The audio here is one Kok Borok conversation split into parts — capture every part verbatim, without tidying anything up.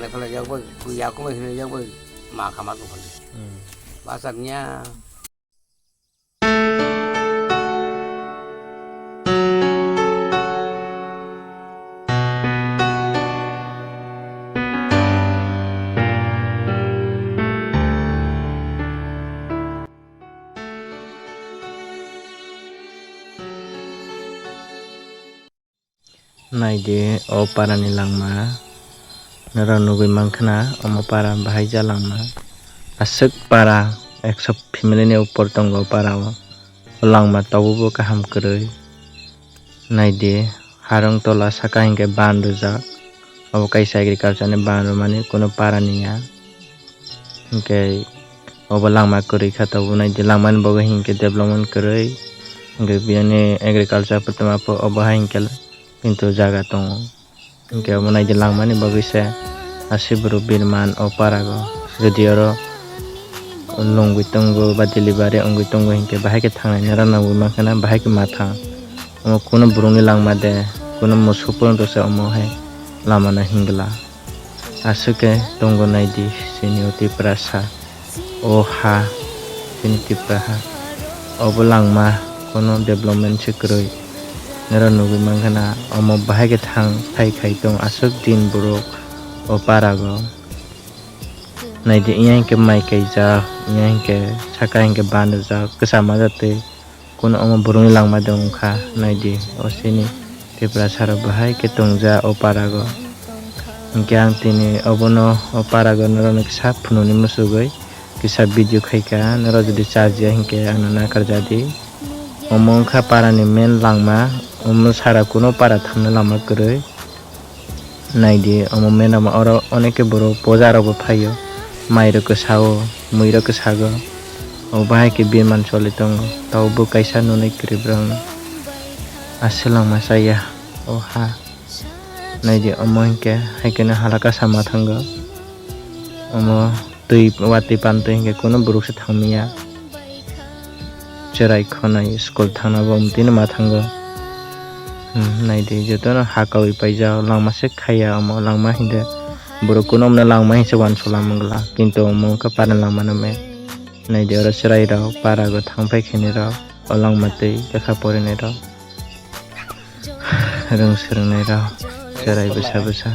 Phale phale yak bai, yakung bai hino yak bai ma kama tong phale. Hmm. Basa nya. Naidi o parani langma, norok nugui mankha na, omo para bahai ja langma. Aswk para ekso family ni upor tongo o para o. O langma tabukbo kaham kwrwi. Naidi harung tola saka hinkhe ban rwjak. Obo kaisa agriculture ni ban rwmani, kunu para ni ya. Hinkhe obo langma kwrwi kha, tabuk naidi langmani bagwi hinkhe development kwrwi. Hinkhe biyani agriculture photo mapho obo hai hinkhe kintu jaga tongo. Hinkhe omo naidi langmani bagwi se aswk borok birman o para o. Jodi oro lungwi tongo ba delivery wngwi tongo hinkhe bahai khe thangnai nw rw nangwi mankha na, bahai khe ma thang. Omo kunu borokni langma de, kunu musuk pono se omo hai lama no hingla. Aswk khe tongo naidi chini o Tiprasa, o ha chini Tipra ha. Obo langma kunu development se kwrwi. Noro nugwi mankha na omo bahai khe thang phai khai tong aswk din borok o para o. Naidi, iya hinkhe mai kaijak, iya hinkhe saka hinkhe ban rwjak, kwchama jatwi. Kunu omo borokni langma de wngkha, naidi, o chini Tiprasa rok bahai khe tongja o para o. Hinkhe ang tini obono o para o norokno kisa phunuknwi muchugwi kisa video khaikha, norok jodi chajiya hinkhe ano nakarjadi. Omo wngkha para ni main langma, omo sara kunu para thamna lama kwrwi. Naidi, omo menama oro onek khe borok poja rok bo phaio, mai rok kwsao, mui rok kwsago, obo bahai khe birman choli tongo, tabuk bo kaisa nunui kwrwi borokno aswk langma chaya o ha. Naidi, omo hinkhe hai kheno halaka sama thango, omo twi watwi pantwi hinkhe kunu borok se thangmaya. Cherai khonai school thangna bo umtwi no ma thango. Hmm, naidi jotono ha kaui paijak, langma se khaiya omo langma hinkhe borok kunu omo langma hinse uansukla mangla, kintu omo wngkha para langma no me. Naidi oro cherai rok para o thang pai khainai rok, o langma twi lekha porinai rok, rwng swrwngnai rok, cherai bwsa bwsa.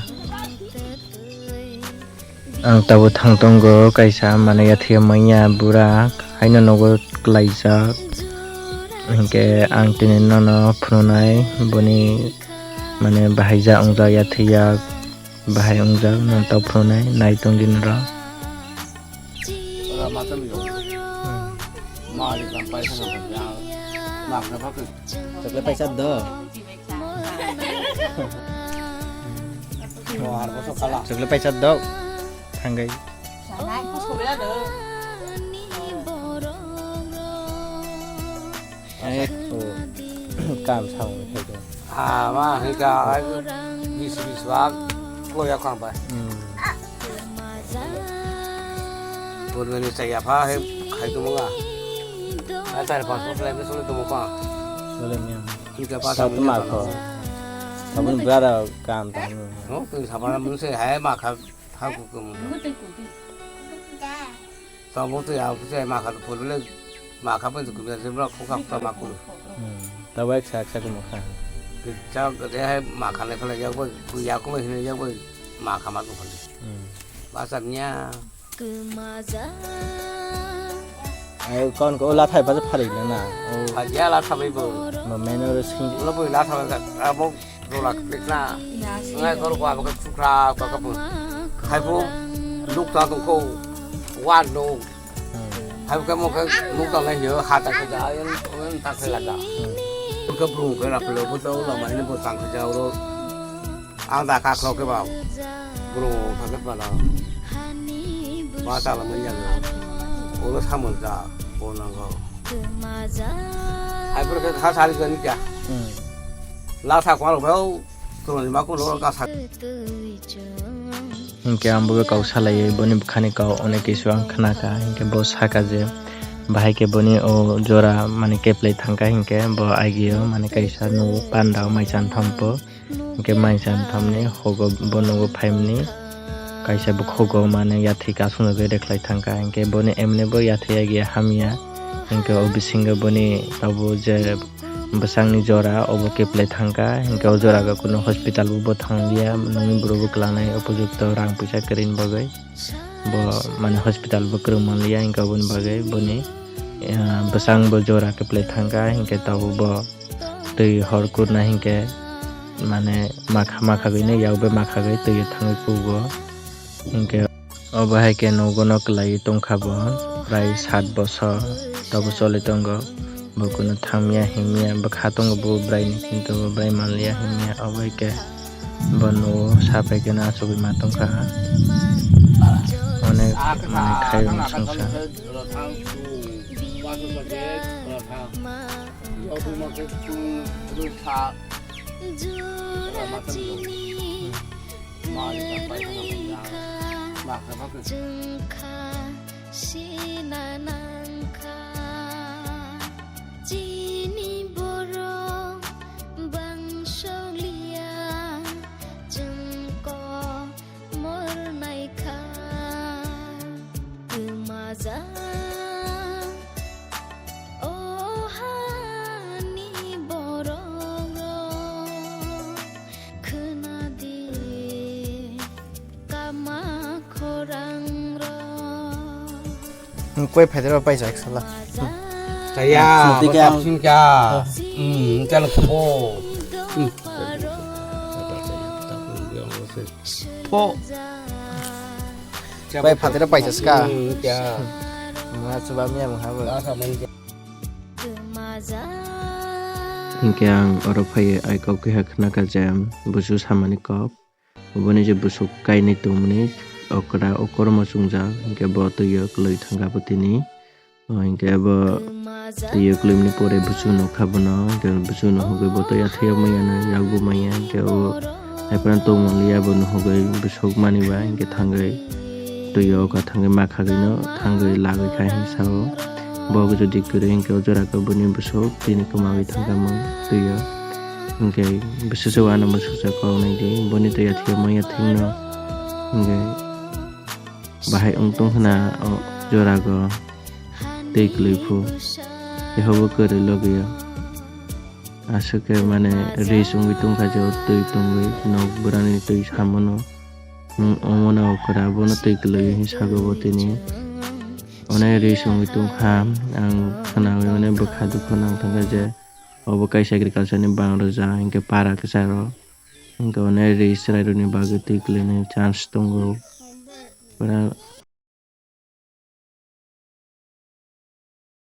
Ang tabuk thang tongo kaisa, mane, yathaya manya bura haino nogo kwlaijak. Hinkhe ang tini nono phunuknai boni, mane, bahai ja wngjak, yathaya bahai wngjak, nono tabuk phunuknai, nai tongdi norok. Chokle paisa do. Chokle paisa dok. Thangwi. Eh, oh. Kam sao ni khaito. Ah, ma, hika, ai, bis, bis, bak, ko ya kang bai. Hmm. Purbe ni chaya pha, he, khai tu munga. Ai, tar pas, pas, lai, sule tu muka. Sule ni. Hika, pas, Sat am ma ni ko. Sabun brother kam ta. No, tu sabana mun se hai ma kha. Thaku kung. Tamo to ya puse ma kha pulule ma kha pun kumya jibra khokha khokha ma kulu. Hmm. Tabo ek sak sak mo kha. Cha de hai ma kha le phala ya bo ya ko hin ya bo ma kha ma ko. Hmm. Ba sa nya. Ai kon ko la thai ba phari le na. O. Ba ya la thabai bo. Mo meno re sing. Lo bo la thabai ka abo. Rula klik na. Ngai kor kwa baka sukra kwa kapu. Hai bu nuk ta tu ko. Wan no. Hai bu kamo ka nuk ta lai yo ha ta ka ja yan ta ka la da. Ka bru ka la plo bu ta la mai ne bu tang ka ja ro. Ang da ka klo ke ba. Bru ta ka ba la. Ba ta la mai ya. Ulo samul ka. Bo nang ko. Hai bu ka ha sari ka ni kya. La sa kwa lo. Hinkhe ang bo kok salaiwi boni bwkhani kok onek kisu ang khnakha, hinkhe bo sakha je bahai khe boni o jora mane keplai thangkha, hinkhe bo agio mane kaisa nugo panda o mai chan thampo, hinkhe mai chan thamni hogo bo nugo phaimani. kaisa bukhugo mane yathwi kasung jagwi rekhlai thangkha, hinkhe boni emne bo yathwi yagi hamya, hinkhe o bisingo boni tabuk je bwsakni jora obo keplai thangkha, hinkhe o jorao kunu hospital bo bwthang liya, nungni borok bo kwlangnai upojukto rang puisa kwrwini bagwi. Bo mane hospital bo kwrwng manliya, hinkhe oboni bagwi boni, ah, bwsang bo jora keplai thangkha, hinkhe tabuk bo twi hor kurna hinkhe mane makha makha gwi no yak bai makha gwi twi o thangwi kugo. Hinkhe obo hai khe nogo no kwlaiwi tongkha bo prai sat bosor tabuk choli tongo. Bo kunu thangya himya bwkha tongo bo bwraini, kintu bo bwrai manliya himya obo hai khe bo nugo sapai khe no achugwi ma tongkha. Onek mane khai rwng songsa. Chwngkha sina nangkha, chini borok bangsokliya, chwng kok mornaikha, twmajak. O hani borok rok, khwnadi kama khorang rok. Koi phaidero paisa sala. Chaya, Sini bwsak kaya. Singka. Hmm, chalo kebo. Hmm. Po. Bai phaidero paisa ska. Hmm, kya. Ma chuba miya mungha bo. Hinkhe ang oro phaiwi ai kok keha khna kha je busu samani kok. Oboni je busuk kainwi tongmani okra o kormo chwngjak, hinkhe bo twi o kwlwi thangkha bo tini. O hinkhe bo twi o kwlwimani pore busu nukha bono, hinkhe busu nuhugwi bo twi athuya manya no yakgu manya, hinkhe o haiphano tongmani ya bo nuhugwi busuk mani ba hinkhe thangwi twi o okha thangwi makhagwi no thangwi lagwi kha hinwi sao. Bo jodi kwrwi hinkhe o jora khe boni busuk tini kwmagwi thangkha mung twi o. Hinkhe bwswswk ano mwswksa kok nai di, boni twi athiya manya thwngno. Hinkhe bahai wng tong khna o jorago twi kwlwi phu, tei hobo kwrwi logi o. Aswk khe mane ris wngwi tong kha je o twi tongwi nok bwrani twi samono. Wng omono okra bono twi kwlwi hinwi sago bo tini. Onek ris wngwi tong kha, ang khnaui onek bwkha dukhu nang thangkha je obo kaisa agriculture ni bang rwjak hinkhe para kwcharo. Hinkhe onek ri chwrairokni bagwi twi kwlwini chance tongo. Pura